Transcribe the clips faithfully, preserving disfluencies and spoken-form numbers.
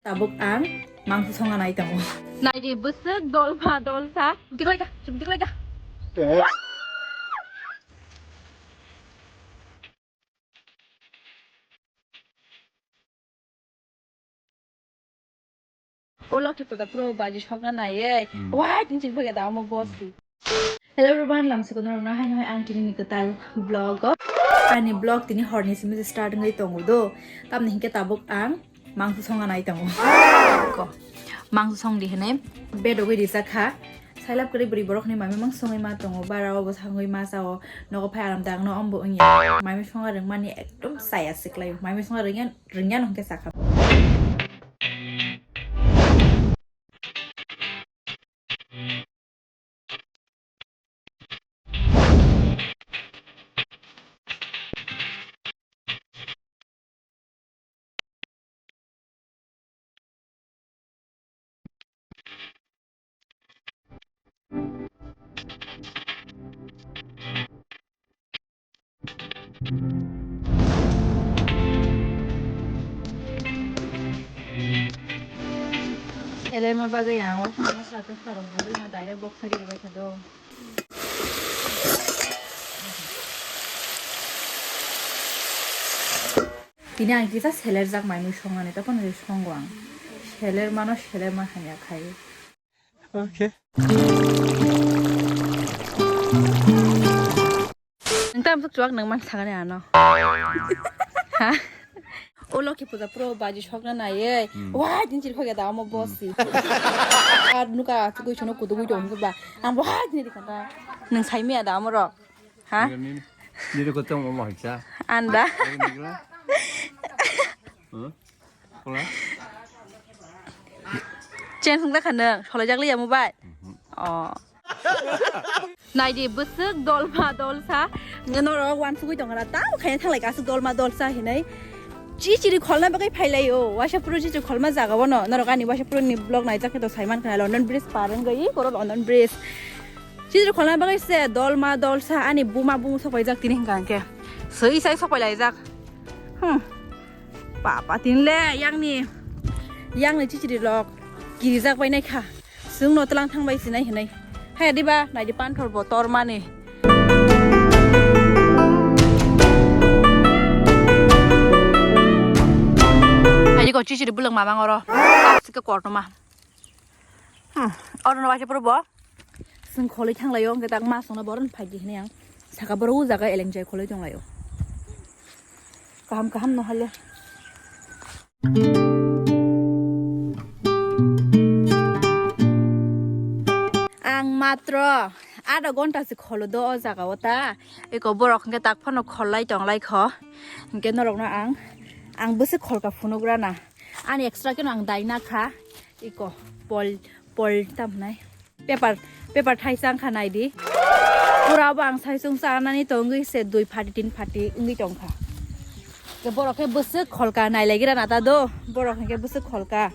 Tabuk ang mangso songa nai tongo. Naidi bwswk dolma dolsa. Diklaika, diklaika. O Lokhi Puja pro baji sokna nai ei. Hmm. Wai, tin chik bhage da amo boss. Hello everyone, lamsiko norokno hai hai ang tini ni kwtal vlog o. Ani vlog tini horni simi start wngwi tongo do. Tamni hinkhe tabuk ang mangso songa nai tongo. Ko. Mangso song di hinwi bedogwi rijak kha. Sailab kwrwi bwrwi borok hinwi mami mang songwi ma tongo. Bara o bo sangwi ma sao. Nogo phai aram dagno ombo wngya. Mami songa rwngmani ekdom chaya siklai. Mami songa rwngya, rwngya no hinkhe sakha. Elema bagwi ang o phano sa tong kha rok bwrwi no direct box sari rwbai kha do. Tini ang kisa selerjak mai mui songani, tei phano songo ang. Seler mano seler ma hamya khai. Okay. Nang tam suk chuak nang man sagani ano. Ha? O Lokhi Puja pro baji sokna nai ei. Hmm. Wah, din chiri khoya da amo boss si. Ar nuka chugui chono kudu gui dong ba. Ang wah, din di kata. Nang sai miya da amo ro. Ha? Nini, nini ko tong mo cha. Anda. Huh? Kola? Chen sung da khana, solai jak liya mobile. Mhm. Oh. Naidi bwswk dolma dolsa. Norok wansugwi tongkha na, tamo khaina thanglai ka aswk dolma dolsa hinwi. Chichiri kholna bagwi phailaio. Waisa puro chichiri kholma jaga bono. Norok ani waisa puro ni vlog naijak khe to saiman khana London Bridge par wngwi, koro London Bridge. Chichiri kholna bagwi se dolma dolsa ani buma bumu sokpaijak tini hwnkha hwnkhe. Swi sai sokpailaijak. Hmm. Papa tinle yangni, yangni chichiri rok kirijak bai naikha. Chwngno tlang thang bai sinai hinai. Haya diba, naidi panthor bo tormani. Naidi ko chichiri bulwng mamang oro. Sika kortoma. Hmm, oro no waisa puro bo. Chwng kholwi thanglaio, hwnkhe tak ma songno boron phaidi hinui ang saka borok o jaga eleng jai kholwi tonglaio. Kaham kaham no hale. Ang matro adha ghonta se kholo do o jaga o ta. Eko borok hwnkhe tak phano khollai tonglai kho. Hwnkhe norokno ang, ang bwswk kholka phunugrana. Ani extra khe no ang dai na kha. Iko pol, pol tam hwnai. Paper, paper thaisa wngkha naidi. Pura bo ang saisung chanani tongwi se dui phati tin phati wngwi tongkha. Ke borok khe bwswk kholka nailaigra nata do. Borok hwnkhe bwswk kholka.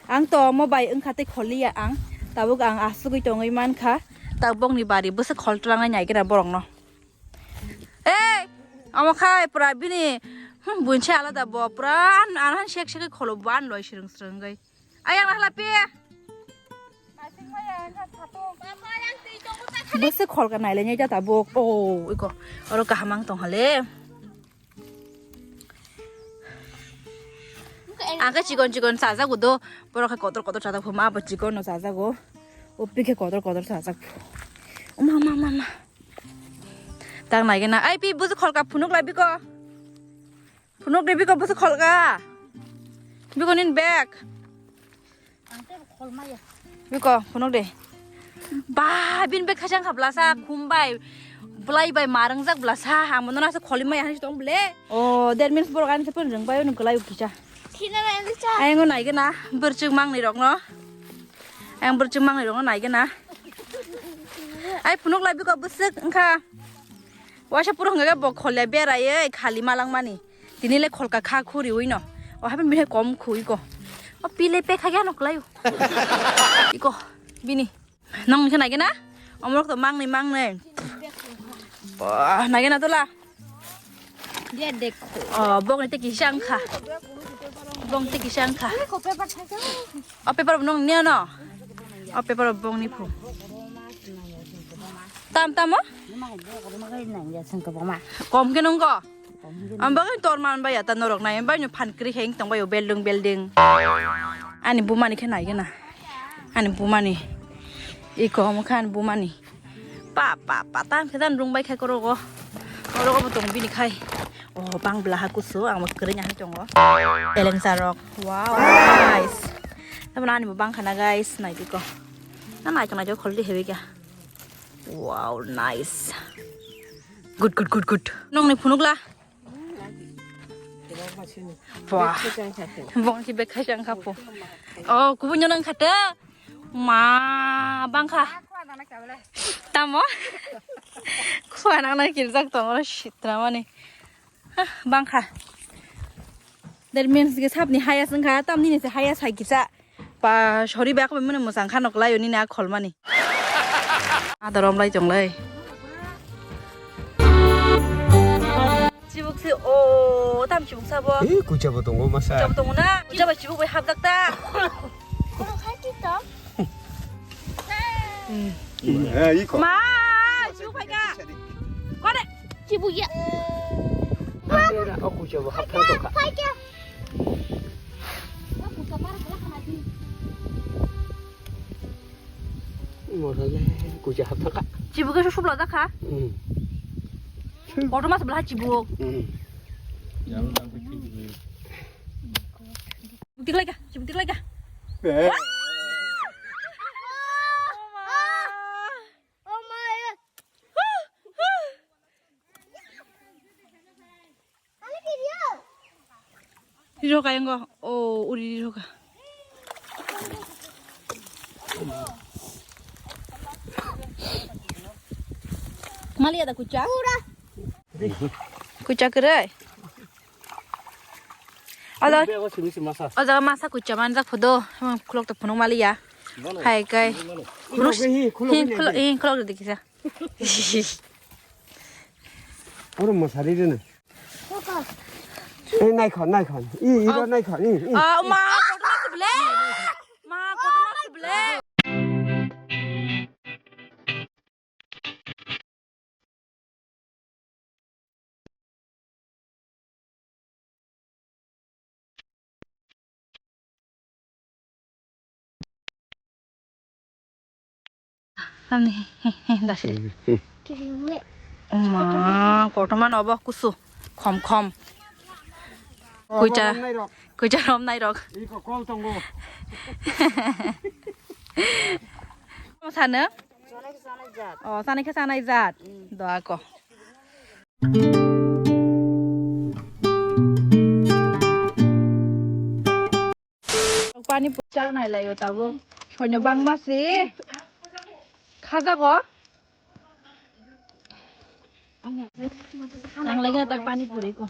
Ang to omo bai wngkha tei kholiya ang. Tabuk ang asugwi tongwi mankha. Tabukni bari bwswk khol twlangnai naigra borokno. Ei, omo khai pura bini, hmm, bunse alada bo pura an, an han sek sek kholo bo an loi srwng srwng gai. Ayang nahla pe. Bwswk kholka nailai nai jata bo. Oh, iko. Oro kaham ang tong hale. Ang khe chikon chikon chajago do. Borok khe kotor kotor chajak phu ma bo chikon no chajago. O pi khe kotor kotor chajak phu. O ma ma ma ma. Tang nai gena. Ai pi buzu kholka phunuk lai biko. Phunuk de biko buzu kholka. Biko nin bag. Biko phunuk de. Ba bin bag khachang kha blasa khum bai. Blai bai marang jak blasa. Amo nona se kholi mai hani tong ble. Oh, that means borok ani se pun rang bai unu klai ukisa. Ayang nai gena. Burchuk mang ni rok no. Ayang burchuk mang ni rok no nai gena. Ai phunuk lai biko bwswk wngkha. Waisa puro hwnkhe bo khole beraiwi khali malangmani. Tini le kholka kha khuriwi no. O happen bini kom khui ko. O pile pe kha gano klai. Iko bini. Nong khe nai gena. Omorok to mangni mangni. Oh, nai gena tola. Dia dekho. Oh, bok ni te kisa wngkha. Bong tei kisa wngkha. O paper bo nung niya no? O paper bo bong ni phu. Tam tamo? Kom khe nunggo? Ang bagwi tor man bai ya ta norok nai bai no phan kri heng tong bai o belding belding. Ani bumani khe nai gana. Ani bumani. Iko omo khe ani bumani. Pa pa pa tam khe dan rung bai khai korogo. Orogo bo tong bini khai. Oh bang bla ha kusu ang bo kwrwi nahai tongo. Eleng sarok. Wow, nice. Tamo ani bo bang khana guys nai diko. Na nai khana jo khol di hebi kya. Wow, nice. Good, good, good, good. Nong ni phunukla. Wah. Bong si bek khai chang khapo. Oh, kubun nang khata. Ma, bangkha. Tamo? Khua nang na kirjak tong oro sitra mani. Hah, bangkha. That means ke sab ni highest wngkha, tam nini se highest hai kisa. Pa, sorry ba, ako mene mwsang kha nok lai, nini a khol mani. Ador om lai tong lai. Chibuk se, o, tam chibuk sabo. Eh, kucha bo tongo masa. Kucha bo tongo na? Kucha ba chibuk bai hapjak ta. Oro khai ti to. Eh, iko. Ma, chibuk bai ka. Kore. Chibuk ya. O kucha bo hapjak ta. Khai ka. Morale kucha hapjak ka. Chibuk ke susup lo da kha. Hmm. Kotor mas bela chibuk. Hmm. Chibuk tiklai ka, chibuk tiklai ka. Eh. Riro kaya ngo, o uri riro ka. Mali ada kucha? Kucha kere. Ada, ada masa kucha manjak phodo, khulok to phunuk mali ya. Hai kai. Khulok, hi, khulok hi, hi, khulok, hi, khulok de kisa. Oro mosari rina. Ei, nai khon, nai khon. I, i, ro, nai khon. I, i. Ah, ma, kotor ma se ble. Ma, kotor ma se ble. Tamni, he, he, he, dasi. Oma, kotorma no obo kusu, khom, khom. Kucha, kucha rom nai rok. Iko kol tongo. Sano? Sanai khe sanai jat. Oh, sanai khe sanai jat. Mm. Doa ko. Pani puri chal nai lai o tabuk. Soino bangma si. Khajago. Nang lai tak pani puri ko.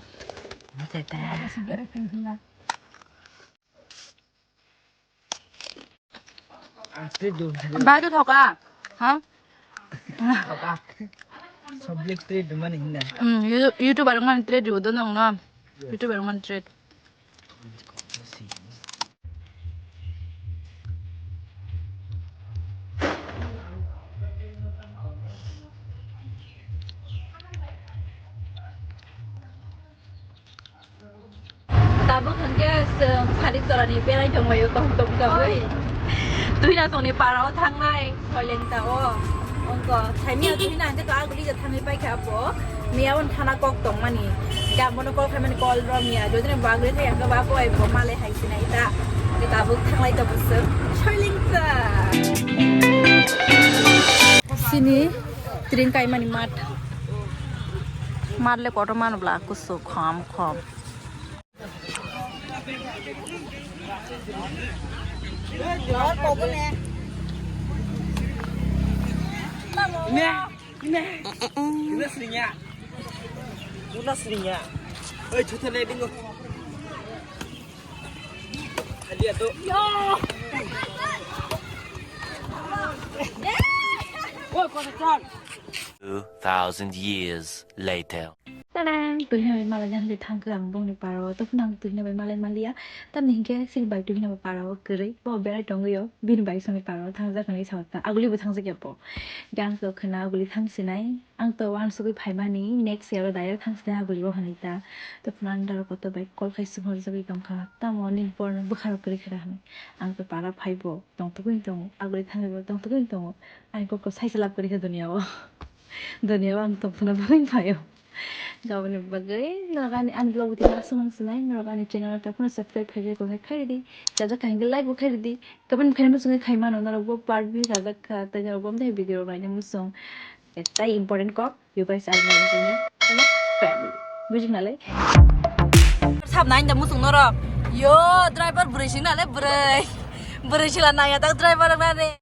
Bhai, tu thoka? Ha? Thoka. Subject treat mani hinna. Hmm, you-, YouTuber ngan treat do nong na. YouTuber ngan treat. Tabuk hwnkhe chwng Salikchorani berai tonglaio, tong tong tongwi. Tuinasongni parao thangnai soileng ta o. Wngkha, saimia tuina hwnkhe to aguli ja thangwi paikha abo. Miya on thana kok tongmani. Hwnkhe abono call khaimani call romya. Jodi ni bagwi thai hwnkhe ba bo ai bo malai hai sinai ta. Hwnkhe tabuk thanglai tongo chwng soileng ta. Sini tring kaimani mat. Mat le kotor mano bla kusu khom khom. Two thousand years later. Tadang! Tuhina bai malai jani thangkhe ang bongni paro, tobwno ang tuhina bai malai maliya. Tamni hinkhe sini bai tuhina bai paro kwrwi, bo berai tongwi o, bini bai songni paro thangjak hinwi sa ta, aguli bo thangjak ya bo. Gang to khna aguli thangsinai, ang to uansugwi phaimani, next year o direct thangsinai aguli bo hinwi ta. Tobwno ang daro kotor bai call khai swngwrjagwi tongkha, tamo nini borno bwkharok kwrwi khera hinwi. Ang to para phaibo tongtugwi tongo, aguli thangwi bo tongtugwi tongo, ang kok to saisa lab kwrwi kha duniya o. Doniya ang tongthokna bagwi phaio. Jaboni bagwi norok ani, ani vlog bo tini aswk nang sinai, norok ani channel o takhwno subscribe khaijak khe khai ridi, jajak kha hinkhe like bo khai ridi, comment khaina muchungwi khai mano, norok bo part view jajak kha, tei norok bo amtwi video rok naina muchung. Tei important kok, you guys are my family. Bujik nalai? Sab nain da muchung norok. Yo, driver bwrwi sing nalai bwrwi. Bwrwi sila naya tak driver nare.